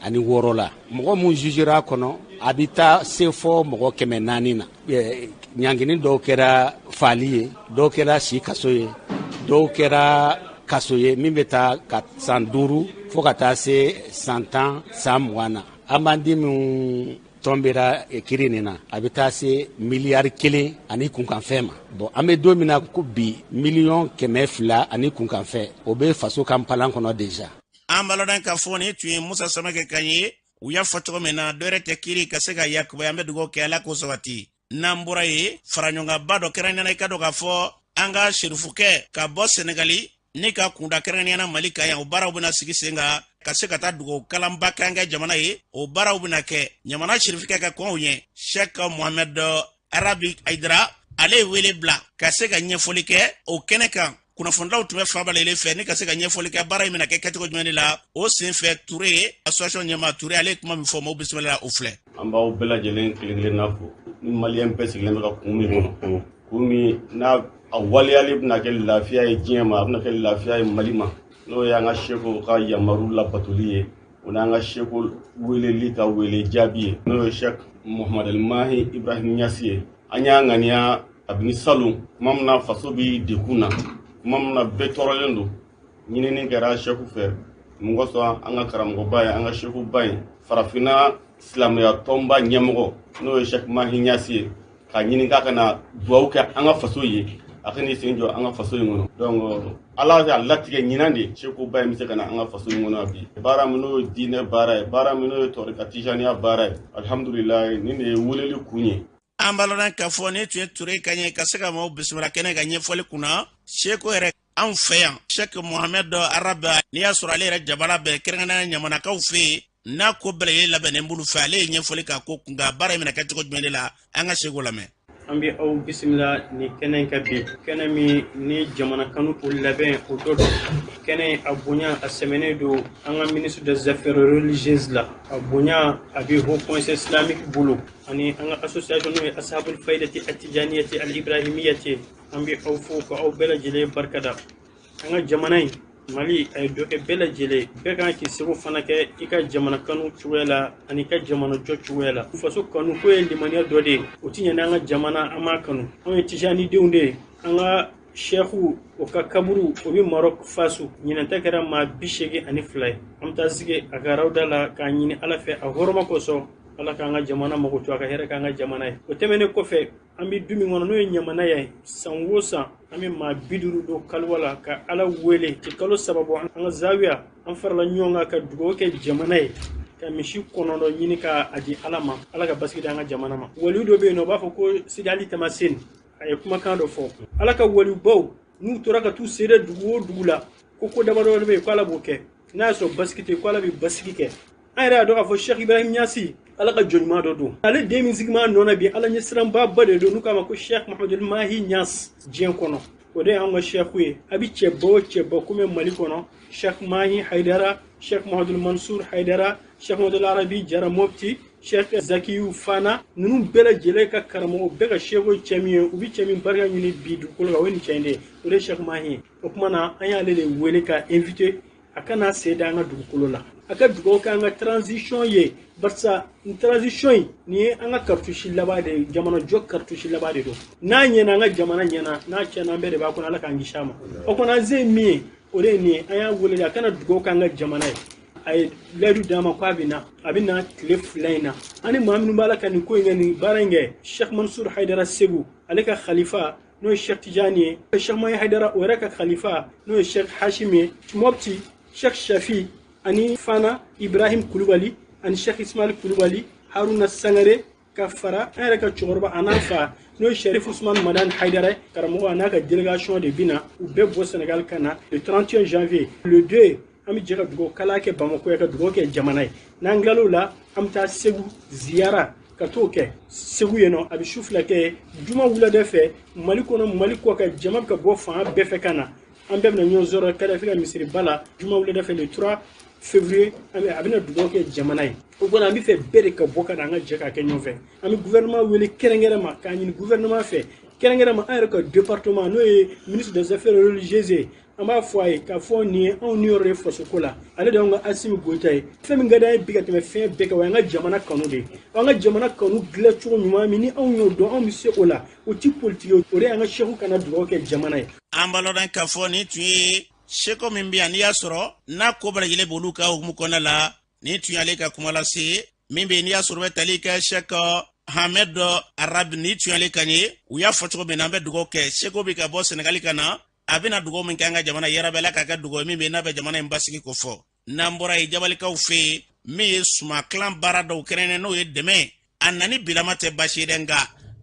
la. Mɔgɔ mun jugera a kɔnɔ, a bɛ taa se fɔ mɔgɔ 400 na. Ɲangini dɔw kɛra faali ye, dɔw kɛra si kaso ye, dɔw kɛra kaso ye min bɛ taa ka san 5 fo ka taa se san 10, san 20 na. Amende min tɔnbera kiri nin na, a bɛ taa se miliyari 1 ani kunkanfɛn ma. Bon, an bɛ don min na ko bi, miliyɔn 200 ani kunkanfɛn, o bɛ faso ka npalan kɔnɔ déjà. An b'a lɔn k'a fɔ nin tun ye Musa Samakɛ kan ye. U y'a fɔ cogo min na, dɔ wɛrɛ tɛ, kiiri ka se ka yakubaya. An bɛ dugawu kɛ, Ala k'o sabati. N'an bɔra yen, faraɲɔgɔnkanba dɔ kɛrɛnkɛrɛnnenya, i ka dɔn k'a fɔ an ka serifukɛ ka bɔ Senegali ni ka kunda kɛrɛnkɛrɛnnenya Mali kan yan, o baaraw bɛna sigi sen kan ka se ka taa dugawu kalanba kɛ an ka jamana ye. O baaraw bɛna kɛ ɲamana serifukɛ ka kɔnw ɲɛ, Sheikh Mohamed Arabi Aidara, ale ye wele bila ka se ka ɲɛfɔli kɛ o kɛnɛ kan. Kunnafonidilaw tun bɛ fan bɛɛ lajɛlen fɛ ni ka se ka ɲɛfɔli kɛ baara in bɛna kɛ kɛcogo jumɛn de la. O sen fɛ, Ture, association ɲɛmaa Ture, ale ye kuma min fɔ maaw bisimila, o filɛ. An b'aw bɛɛ lajɛlen kelen kelenna fo. Ni Maliyɛn bɛɛ sigilen bɛ ka kun min kɔnɔ, kun min n'a a waleyali bɛna kɛ lafiya ye diɲɛ ma, a bɛna kɛ lafiya ye Mali ma, n'o y'an ka seko ka yamaru labatoli ye, o n'an ka seko weleli ka wele jaabi ye, n'o ye Sheikh Muhamad El Mahi Ibrahim Niass ye. An y'a ŋaniya kabini salon, tuma min na faso bɛ dekun na, tuma min na bɛɛ tɔɔrɔlen don, ɲinini kɛra seku fɛ mun kosɔn an ka karamɔgɔba ye, an ka sekuba ye, farafinna silamɛya tɔnba ɲɛmɔgɔ, n'o ye Sheikh Mahi Niass ye, k'a ɲini k'a ka na duwawu kɛ an ka faso ye, a ka n'i sen jɔ an ka faso in kɔnɔ. Donc Ala y'a latigɛ ɲinan de sekuba in bɛ se ka na an ka faso in kɔnɔ bi. Baara min n'o ye diinɛ baara ye, baara min n'o ye tɔrika tijaniya baara ye, alihamudulilayi, nin de ye weleli kun ye. An b'a lɔn k'a fɔ nin tun ye Ture ka ɲɛ ka se ka maaw bisimila kɛnɛ ka ɲɛfɔli kunna. Seko yɛrɛ anw fɛ yan, Sheikh Mohamed Arab, n'i y'a sɔrɔ ale yɛrɛ jabala bɛɛ kɛrɛnkɛrɛnnenya ɲamanakaw fɛ yen, n'a ko bɛɛ lajɛlen labɛnnen b'olu fɛ, ale ye ɲɛfɔli k'a ko kun ka baara in bɛna kɛ cogo jumɛn de la. An ka seko lamɛn. An bɛ aw bisimila nin kɛnɛ in kan bi, kɛnɛ min ni jamana kanu o labɛn o dɔ don. Kɛnɛ a bonya a sɛmɛnen don an ka ministre des Affaires religieuses la, a bonya a bɛ Haut Conseil islamique bolo, ani an ka association n'o ye Ashabul Faidati Atijaniyati Al Ibrahimiyati. An bɛ aw fo ka aw bɛɛ lajɛlen barikada. An ka jamana in Mali, a ye dɔ kɛ bɛɛ lajɛlen, bɛɛ kan k'i seko fana kɛ i ka jamana kanu cogoya la ani i ka jamana jɔ cogoya la. Faso kanu ko ye limaniya dɔ de ye, o ti ɲɛ n'an ka jamana an m'a kanu. Anw ye tijanidenw de ye, an ka sɛku o ka kaburu o bɛ Maroc Fasu. Ɲinan ta kɛra maa 82 ye. An bɛ taa sigi a ka rawda la k'a ɲini Ala fɛ a hɔrɔma kosɔn, Ala k'an ka jamana mago to, a ka hɛrɛ k'an ka jamana ye. O tɛmɛnen kɔfɛ, an bɛ du min kɔnɔ n'o ye ɲamana ye, san o san an bɛ maa 50 don kaliwa la ka Ala wele ti kalo 3 bɔ. An ka zawiya, an farala ɲɔgɔn kan ka dugawu kɛ jamana ye, ka misi 9 ɲini ka a di Ala ma, Ala ka basigi di an ka jamana ma. Waliyu dɔ bɛ yen nɔ, u b'a fɔ ko Sidi Ali Tamasen, a ye kumakan dɔ fɔ: Ala ka waliyubaw n'u tora ka t'u seere dugu o dugu la, ko ko damadɔ bɛ yen ko Ala b'o kɛ, n'a y'a sɔrɔ basigi tɛ yen, ko Ala bɛ basigi kɛ. An yɛrɛ y'a dɔn k'a fɔ Cheikh Ibrahim Niass, Ala ka jɔn ɲuman dɔ don. Ale den min sigima nɔ na bi, Ala ɲɛsiranbaba de don, n'u k'a ma ko Cheikh Mahamadul Mahi Niass diɲɛ kɔnɔ, o de y'an ka cheikh ye. A bɛ cɛba o cɛba komi Mali kɔnɔ, Cheikh Mahi Haidara, Cheikh Mahamadul Mansur Haidara, Cheikh Mahamadul Arabi Jara Mopti, Cheikh Zakiyu Fana, ninnu bɛɛ lajɛlen ka karamɔgɔ bɛɛ ka cheikh ye cɛ min ye, u bɛ cɛ min barika ɲini bi dugukolo kan, o ye nin cɛ in de ye, o de ye Cheikh Mahi ye. O tuma na, an y'ale de wele ka invité a ka n'a sen da an ka dugukolo la, a ka dugawu kɛ an ka transition ye, barisa nin transition in, nin ye an ka cartouche laban de ye, jamana jɔ cartouche laban de don. N'a ɲɛna, an ka jamana ɲɛna, n'a tiɲɛna, an bɛɛ de b'a kɔnɔ, Ala k'an kisi a ma. O kɔnɔ, an se ye min ye, o de ye nin ye. An y'a wele a kana dugawu kɛ an ka jamana ye. A ye layidu d'an ma k'a bɛ na, a bɛ na tile 2 in na. An ni maa minnu b'a la ka nin ko in kɛ, nin baara in kɛ, Cheikh Mansur Haidara Segu, ale ka khalifa n'o ye Cheikh Tijani ye, Cheikh Mahi Haidara o yɛrɛ ka khalifa n'o ye Cheikh Hashim ye, Mopti Cheikh Shafi, ani Fana Ibrahim Kulubali, ani Cheikh Ismail Kulubali, Haruna Sangare, ka fara an yɛrɛ ka cɛkɔrɔba a n'a fa n'o ye Sharif Usman Madan Haidara karamɔgɔ, a n'a ka délégation de bɛ na. U bɛɛ bɔ Sénégal ka na le 31 janvier. Le 2, an bɛ jɛ ka dugawu kala kɛ Bamakɔ ye, ka dugawu kɛ jamana ye. N'an tilal'o la, an bɛ taa Segu ziyara ka t'o kɛ Segu yen nɔ, a bɛ su 2 kɛ. Juma wulada fɛ, Mali kɔnɔ, Mali kɔ kan, jama bɛ ka bɔ fan bɛɛ fɛ ka na, an bɛɛ bɛna ɲɔgɔn sɔrɔ Kadafi ka misiriba la juma wulada fɛ le 3 février. A bɛna dugawu kɛ jamana ye. O kɔnɔ, an bɛ fɛ bɛɛ de ka bɔ ka na, an ka jɛ k'a kɛ ɲɔgɔn fɛ. An bɛ gouvernement wele kɛrɛnkɛrɛn ma k'a ɲini gouvernement fɛ, kɛrɛnkɛrɛn ma an yɛrɛ ka département n'o ye ministre des Affaires religieuses ye. An b'a fɔ a ye k'a fɔ nin ye anw niyɔrɔ ye fasoko la, ale de y'anw ka Asimi Goyita ye. Fɛn min ka d'an ye bi ka tɛmɛ fɛn bɛɛ kan, o y'an ka jamana kanu de ye. An ka jamana kanu dilan cogo ɲuman min ni anw y'o dɔn, anw bɛ se o la, o ti politiki ye, o de y'an ka sɛku kana dugawu kɛ jamana ye. An b'a lɔn k'a fɔ nin tun ye seko min bɛ yan, n'i y'a sɔrɔ n'a ko bɛɛ lajɛlen b'olu ka hukumu kɔnɔna la. Nin tun y'ale ka kuma lase min bɛ yen, n'i y'a sɔrɔ bɛ tali kɛ Sɛk Hamed Arab, nin tun y'ale kan ye. U y'a fɔ cogo min na, an bɛ dugawu kɛ seko bɛ ka bɔ Senegali ka na, a bɛna dugawu min kɛ an ka jamana yɛrɛ la, k'a kɛ dugawu min bɛ n'a bɛ jamana in basigi ko fɔ. N'an bɔra yen, jabalikaw fɛ yen, min ye suma kilan baara dɔw kɛrɛnkɛrɛn, n'o ye dɛmɛ a nani bilama tɛ baasi ye dɛ, nka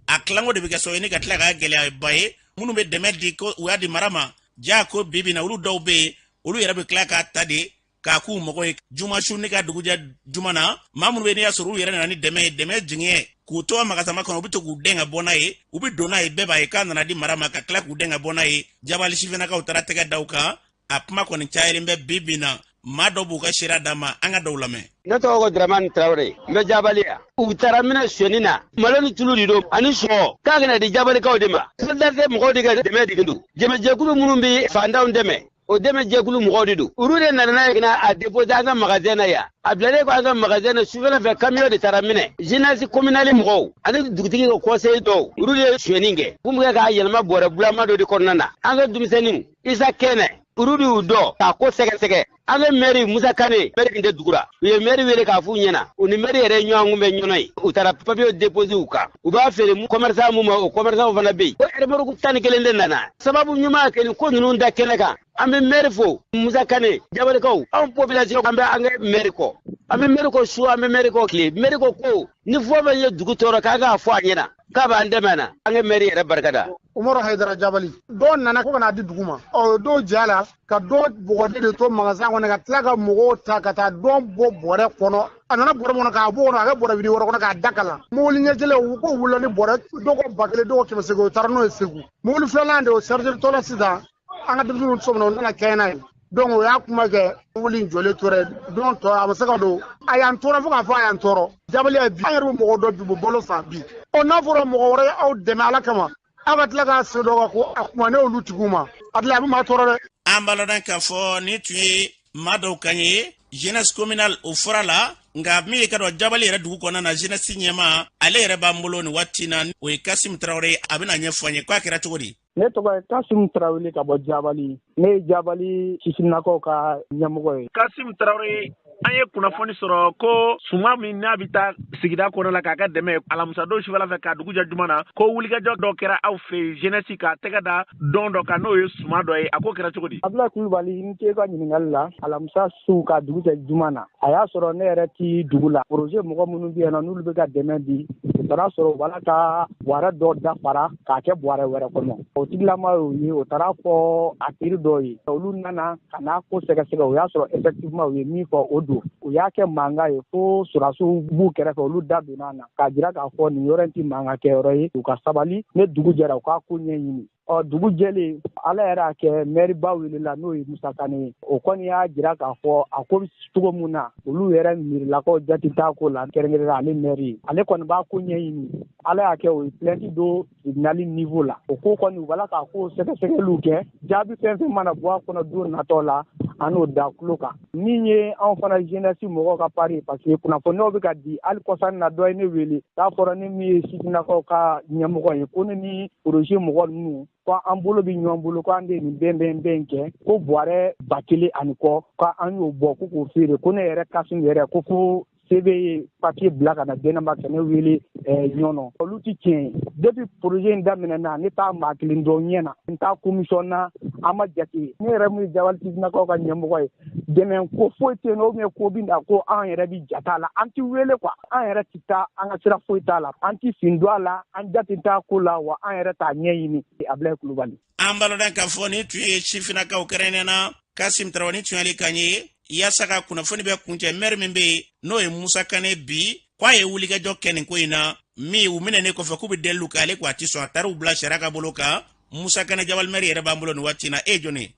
a kilanko de bɛ kɛ sababu ye ni ka tila k'a gɛlɛyaba ye. Minnu bɛ dɛmɛ di ko u y'a di mara ma, ja ko bi bi na, olu dɔw bɛ yen, olu yɛrɛ bɛ tila k'a ta de k'a k'u mago ye. Juma su ni ka dugujɛ juma na, maa minnu bɛ n'i y'a sɔrɔ u yɛrɛ nana ni dɛmɛ ye, dɛmɛ jigiɲɛ K'u to a magasama kɔnɔ, u bɛ to k'u den ka bɔ n'a ye, u bɛ don n'a ye, bɛɛ b'a ye k'a nana di mara ma, ka tila k'u den ka bɔ n'a ye. Jabali sifinnakaw taara tɛgɛ da u kan. A kuma kɔni cayalen bɛ bi bi na, maa dɔw b'u ka seereya d'a ma, an ka dɔw lamɛn. Ne tɔgɔ ko Dramani Tarawele, n bɛ Jabali yan. U taara minɛ sonyani na, malo ni tulu de don ani sɔ, k'a kana di Jabalikaw de ma. Solidarité mɔgɔw de ka dɛmɛ de don. Dɛmɛjɛkulu minnu bɛ fantanw dɛmɛ, o dɛmɛjɛkulu mɔgɔw de don. Olu de nana n'a ye ka na a déposer an ka magasin na yan. A bilalen kɔ an ka magasin na, sufɛla fɛ camion de taara minɛ. Jeunesse communale mɔgɔw ani dugutigi ka conseiller dɔw, olu de ye sonyani kɛ. Kun bɛ kɛ k'a yɛlɛma bɔrɛ bulama dɔ de kɔnɔna na. An ka denmisɛnninw, Isa Kɛnɛ, olu de y'u dɔ k'a ko sɛgɛsɛgɛ. An ka mɛri Musa Kane, mɛri tun tɛ dugu la, u ye mɛri wele k'a f'u ɲɛna, u ni mɛri yɛrɛ ye ɲɔgɔn kunbɛn ɲɔnɔ ye. U taara papiye déposer u kan, u b'a feere commerçant mun ma, o commerçant fana bɛ yen. Ko remorque 11 de nana. Sababu ɲuman kɛ nin ko ninnu da kɛnɛ kan. An bɛ mɛri fo, Musa Kane, Jabalikaw, anw population an bɛ an ka mɛri kɔ. An bɛ mɛri kɔ su, an bɛ mɛri kɔ tile. Mɛri ko ko ni fɔ bɛ ye dugu tɔɔrɔ k'an k'a fɔ a ɲɛna k'a b'an dɛmɛ na, an ka mɛri yɛrɛ barika da. Umaru Hayidara Jabali, dɔw nana ko ka n'a di dugu ma, ɔ dɔw ja la ka dɔw bɔgɔden de to magasin kɔnɔ, ka tila ka mɔgɔw ta ka taa dɔw bɔ bɔrɛ kɔnɔ. A nana bɔrɛ kɔnɔ k'a bɔ kɔnɔ, a kɛ bɔrɛ wili wɛrɛ kɔnɔ k'a da kalan. Mobili ɲɛjɛlen u k'o wulila ni bɔrɛ, dɔw ko 1000, dɔw ko 800, u taara n'o ye Segu. Mobili filanan de o chargé tɔ la sisan, an ka denmisɛnninw sɔmina, u nana kɛɲɛ n'a ye. Donc o y'a kuma kɛ, mobili in jɔlen tora yen. Don tɔ a ma se ka don. A y'an tɔɔrɔ fo k'a fɔ a y'an tɔɔrɔ. Jabali ye bi, an yɛrɛ bɛ mɔgɔ dɔ bi balo san bi. Ɔ n'a fɔra mɔgɔ wɛrɛ ye aw dɛmɛ Ala kama, aw ka tila k'a sen dɔ kan ko a kuma ne olu tigiw ma, a tila a bɛ maa tɔɔrɔ dɛ. An b'a lɔn k'a fɔ nin tun ye maa dɔw kan ye jeunesse communale o fɔra la, nka min ye ka dɔn Jabali yɛrɛ dugu kɔnɔna na, jeunesse ɲɛmaa ale yɛrɛ b'an bolo nin waati na, o ye Kasimu Tarawele. A bɛna ɲɛfɔ an ye k'a kɛra cogo di. Ne tɔgɔ ye Kasimu Tarawele ka bɔ Jabali. Ne ye Jabali sifinnakaw ka ɲɛmɔgɔ ye. Kasimu Tarawele, an ye kunnafoni sɔrɔ ko suman min n'a bɛ taa sigida kɔnɔ la k'a ka dɛmɛ alamisadon sufɛla fɛ k'a dugu jɛ juma na, ko wulikajɔ dɔ kɛra aw fɛ yen jeunesse k'a tɛgɛ da dɔn dɔ kan, n'o ye suman dɔ ye. A ko kɛra cogo di? Abulayi Kulubali, n t'e ka ɲininkali la. Alamisa su ka dugu jɛ juma na, a y'a sɔrɔ ne yɛrɛ ti dugu la. Projet mɔgɔ minnu bɛ yen nɔ, n'olu bɛ ka dɛmɛ di, u taara sɔrɔ u b'a la ka bɔrɛ dɔ dafara k'a kɛ bɔrɛ wɛrɛ kɔnɔ. O tigilama y'o ye, o taara fɔ a teri dɔw ye, olu nana ka n'a ko sɛgɛsɛgɛ. O y'a sɔrɔ effectivement u ye min fɔ o don. U y'a kɛ mankan ye fo sɔrɔdasiw b'u kɛrɛfɛ, olu da donna a na k'a jira k'a fɔ nin yɔrɔ in tɛ mankan kɛyɔrɔ ye, u ka sabali, ne dugu jɛra u k'a ko ɲɛɲini. Ɔ dugu jɛlen, Ala yɛrɛ y'a kɛ mɛriba welela, n'o ye Musa Kane ye. O kɔni y'a jira k'a fɔ a ko bɛ cogo mun na, olu yɛrɛ miirilakaw jate t'a ko la, kɛrɛnkɛrɛnnenya ale mɛri ye, ale kɔni b'a ko ɲɛɲini. Ala y'a kɛ o ye plainte don tribunal niveau la. O ko kɔni u b'a la k'a ko sɛgɛsɛgɛliw kɛ, jaabi fɛn fɛn mana bɔ a kɔnɔ don natɔ la, an n'o da tulo kan. Min ye anw fana jeunesse mɔgɔw ka part ye, parce que kunnafoniyaw bɛ ka di hali kɔsa in na, dɔ ye ne wele k'a fɔra ne min ye sifinnakaw ka ɲɛmɔgɔ ye, ko ne ni projet mɔgɔ ninnu ko an bolo bɛ ɲɔgɔn bolo, ko an de ye nin bɛn bɛn bɛn kɛ, ko bɔrɛ 1000 ani kɔ, ko an y'o bɔ ko k'o feere, ko ne yɛrɛ Kasimu yɛrɛ ko fo CB ye papier bila ka na DNMA ka ne wele ɲɔnɔ. Olu ti tiɲɛ ye. Depuis projet in daminɛna, ne t'a maa kelen dɔn ɲɛ na, n t'a commission na, an ma jate. Ne yɛrɛ mun ye Jabali sifinnakaw ka ɲɛmɔgɔ ye, dɛmɛ ko foyi tɛ yen nɔ, ou bien ko bɛ na ko an yɛrɛ bi jate a la, an ti wele quoi, an yɛrɛ ti taa, an ka sira foyi t'a la, an ti sen don a la, an jate t'a ko la, wa an yɛrɛ t'a ɲɛɲini. Abulayi Kulubali. An b'a lɔn k'a fɔ nin tun ye sifinnakaw kɛrɛnkɛrɛnnenya na Kasim Tarawele, ni tun y'ale kan ye yaasa ka kunnafoni bɛ kuncɛ. Mɛri min bɛ yen n'o ye Musa Kane bi, k'a ye wulikajɔ kɛ nin ko in na, min u minɛnen kɔfɛ k'u bɛ deliliw kɛ, ale ko a ti sɔn, a taar'u bila sariya ka bolo kan. Musa Kane Jabali mɛri yɛrɛ b'an bolo nin waati in na. E ye jɔni ye?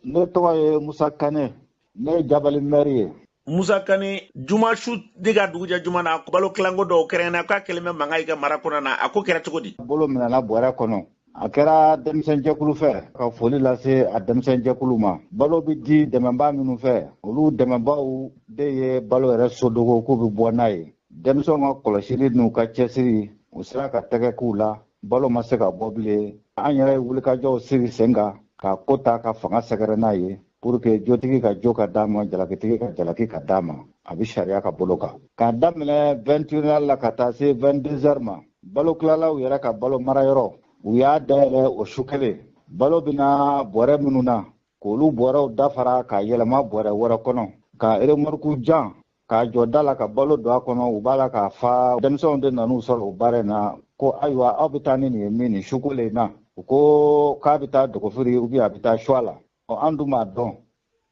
Ne tɔgɔ ye Musa Kane, ne ye Jabali mɛri ye. Musa Kane, juma su de ka dugu jɛ juma na, balo tilanko dɔw kɛrɛnkɛrɛnnenya k'a kɛlen bɛ mankan y'i ka mara kɔnɔna na, a ko kɛra cogo di? Bolo minɛna bɔrɛ kɔnɔ. A kɛra denmisɛnjɛkulu fɛ, ka foli lase a denmisɛnjɛkulu ma. Balo bɛ di dɛmɛbaa minnu fɛ, olu dɛmɛbaaw de ye balo yɛrɛ sodogo k'u bɛ bɔ n'a ye. Denmisɛnw ka kɔlɔsili n'u ka cɛsiri, u sera ka tɛgɛ k'u la, balo ma se ka bɔ bilen. An yɛrɛ ye wulikajɔw sigi sen kan ka ko ta ka fanga sɛgɛrɛ n'a ye, pour que jotigi ka jo ka d'a ma, jalakitigi ka jalaki ka d'a ma, a bɛ sariya ka bolo kan. K'a daminɛ 21 heures la ka taa se 22 heures ma, balo tilalaw yɛrɛ ka balo marayɔrɔ, u y'a dayɛlɛ o su kelen. Balo bɛna bɔrɛ minnu na, k'olu bɔrɛw dafara k'a yɛlɛma bɔrɛ wɛrɛ kɔnɔ, ka remorque jan k'a jɔ da la ka balo don a kɔnɔ, u b'a la k'a fa. Denmisɛnw de nan'u sɔrɔ o baara in na, ko ayiwa aw bɛ taa ni nin ye min nin sukolen in na, u ko k'a bɛ taa dɔgɔfiri ou bien a bɛ taa suwa la. Ɔ an dun b'a dɔn,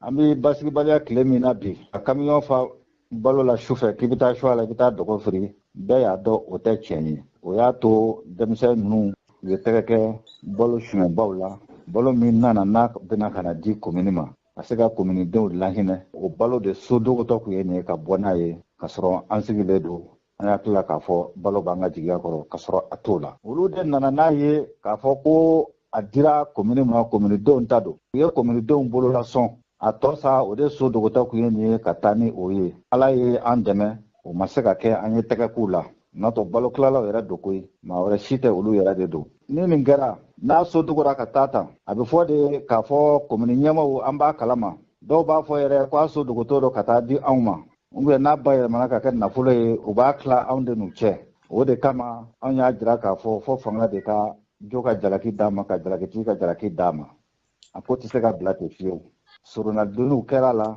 an bɛ basigibaliya tile min na bi, ka kamiyɔn fa balo la su fɛ k'i bɛ taa suwa la, i bɛ taa dɔgɔfiri, Bɛɛ y'a dɔn o tɛ tiɲɛ ye. O y'a to denmisɛn ninnu u ye tɛgɛ kɛ balo suɲɛbaw la, balo min nana n'a bɛna ka na di komini ma, ka se ka kominidenw lahinɛ. O balo de sodogotɔ tun ye nin ye ka bɔ n'a ye, ka sɔrɔ an sigilen don, an y'a tila k'a fɔ balo b'an ka jigiya kɔrɔ, ka sɔrɔ a t'o la. Olu de nana n'a ye k'a fɔ ko a dira komini ma, kominidenw ta don. U ye kominidenw bololasɔn, a tɔ sa o de so dogotɔ tun ye nin ye ka taa ni o ye. Ala ye an dɛmɛ, o ma se ka kɛ, an ye tɛgɛ k'u la. N'o tɛ balo tilalaw yɛrɛ don koyi, maa wɛrɛ si tɛ, olu yɛrɛ de don. Ni nin kɛra, n'a so dogora ka taa tan, a bɛ fɔ de k'a fɔ komini ɲɛmaaw an b'a kalama. Dɔw b'a fɔ yɛrɛ ko a so dogotɔ don ka taa di anw ma, ou bien n'a bayɛlɛmana ka kɛ nafolo ye, u b'a tila anw de n'u cɛ. O de kama anw y'a jira k'a fɔ fo fanga de ka jo ka jalaki d'a ma, ka jalakitigi ka jalaki d'a ma. A ko tɛ se ka bila ten fiyewu. Soronadonniw kɛra la,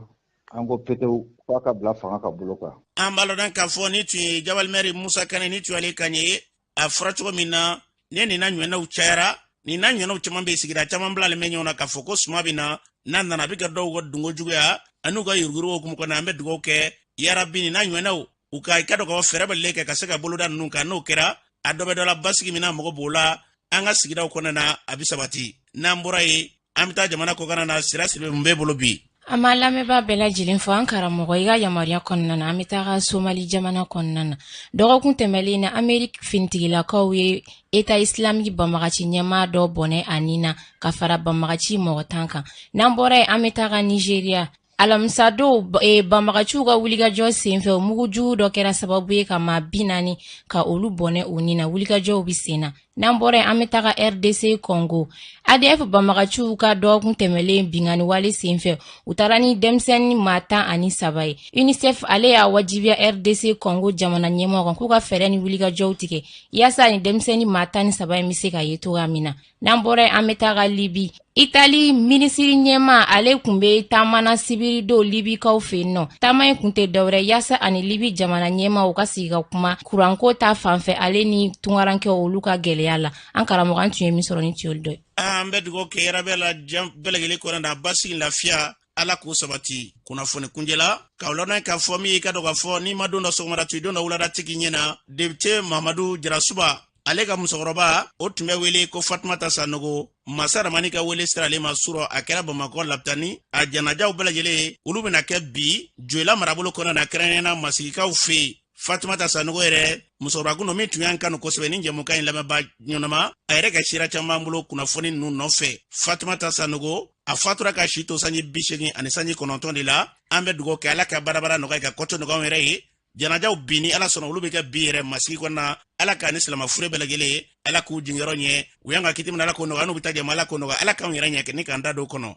an ko petewu f'a ka bila fanga ka bolo kan. An b'a lɔn k'a fɔ ni tun ye jabalimɛri Musa Kane, ni tun y'ale kan ye. A fɔra cogo min na, ne nin n'a ɲɔgɔnnaw cayara, nin n'a ɲɔgɔnnaw caman bɛ sigida caman bilalen bɛ ɲɔgɔn na k'a fɔ ko suma bɛ na, n'a nana a bɛ ka dɔw ka dunko juguya an'u ka yuruguyurugu hukumu kɔnɔ. An bɛ dugawu kɛ yarabi nin n'a ɲɔgɔnnaw u ka i ka dɔn k'a fɔ fɛɛrɛ bɛɛ kɛ ka se ka boloda ninnu kan. N'o kɛra, a dɔ bɛ dɔ la basigi min na mago b'o la an ka sigidaw kɔnɔna na, a bɛ sabati. N'an bɔra yen, an bɛ taa jamana kɔkanna na. Sira Sidibe, mun b'e bolo bi? An b'an lamɛnbaa bɛɛ lajɛlen fɔ. An karamɔgɔ, i ka yamaruya kɔnɔna na, an bɛ taga Somali jamana kɔnɔna na. Dɔgɔkun tɛmɛlen na, Ameriki finitigilakaw ye État islamique banbagaci ɲɛmaa dɔ bɔnɛ a nin na ka fara banbagaci mɔgɔ 10 kan. N'an bɔra yen, an bɛ taga Nigeria. Alamisadon banbagaciw ka wulikajɔ senfɛ, mugujugu dɔ kɛra sababu ye ka maa 40 ka olu bɔnɛ u nin na. Wulikajɔw bɛ sen na. N'an bɔra yen, an bɛ taga RDC Congo. ADF banbagaciw ka dɔgɔkun tɛmɛlen binkanni wale senfɛ, u taara ni denmisɛnnin maa 13 ye. UNICEF ale y'a wajibiya RDC Congo jamana ɲɛmɔgɔ kan k'u ka fɛɛrɛ ni wulikajɔw tigɛ yaasa ni denmisɛnnin maa 13 in bɛ se ka ye cogoya min na. N'an bɔra yen, an bɛ taga Libi. Itali minisiri ɲɛmaa ale tun bɛ taama na sibiridon Libikaw fɛ yen nɔ. Taama in kun tɛ dɔwɛrɛ yaasa ani Libi jamana ɲɛmaaw ka sigi ka kuma kuranko ta fanfɛ, ale ni tungarankɛw olu ka gɛlɛya la. An karamɔgɔ, an tun ye min sɔrɔ ni tuyoli dɔ ye. An bɛ dugawu kɛ yarabi la diɲɛ bɛɛ lajɛlen kɔnɔ na, basigi, lafiya, Ala k'o sabati. Kunnafoni kunjɛla k'aw ladɔn k'a fɔ min y'i ka dɔn k'a fɔ n'i ma don dɔ sɔgɔmada to i don dɔ wulada tigi ɲɛ na, député Mamadu Jarasuba ale ka musokɔrɔba, o tun bɛ wele ko Fatumata Sanogo, masa Ramani ka wele sira ale ma surɔ, a kɛra Bamakɔ lapitani. A janajaw bɛɛ lajɛlen olu bɛna kɛ bi Joyila marabolo kɔnɔ na, kɛrɛnkɛrɛnnenya masigikaw fɛ yen. Fatumata Sanogo yɛrɛ musokɔrɔba kun don min tun y'an kanu kosɛbɛ. Ni jɛmukan in lamɛnba ɲɛnama, a yɛrɛ ka sira caman bolo kunnafoni ninnu nɔfɛ. Fatumata Sanogo, a fatura ka si to sanji 89 de la. An bɛ dugawu kɛ, Ala ka barabara nɔgɔya, ka kɔtɔ nɔgɔya anw yɛrɛ ye. Janajaw bi ni Ala sɔnna, olu bɛ kɛ bi yɛrɛ masigi kɔnɔna. Ala k'a ni silama fure bɛɛ lajɛlen, Ala k'u jiginyɔrɔ ɲɛ. U y'an ka kiti min, Ala k'o nɔgɔya. N'u bɛ taa jama, Ala k'o nɔgɔya. Ala k'anw yɛrɛ ɲɛ ni k'an da don kɔnɔ.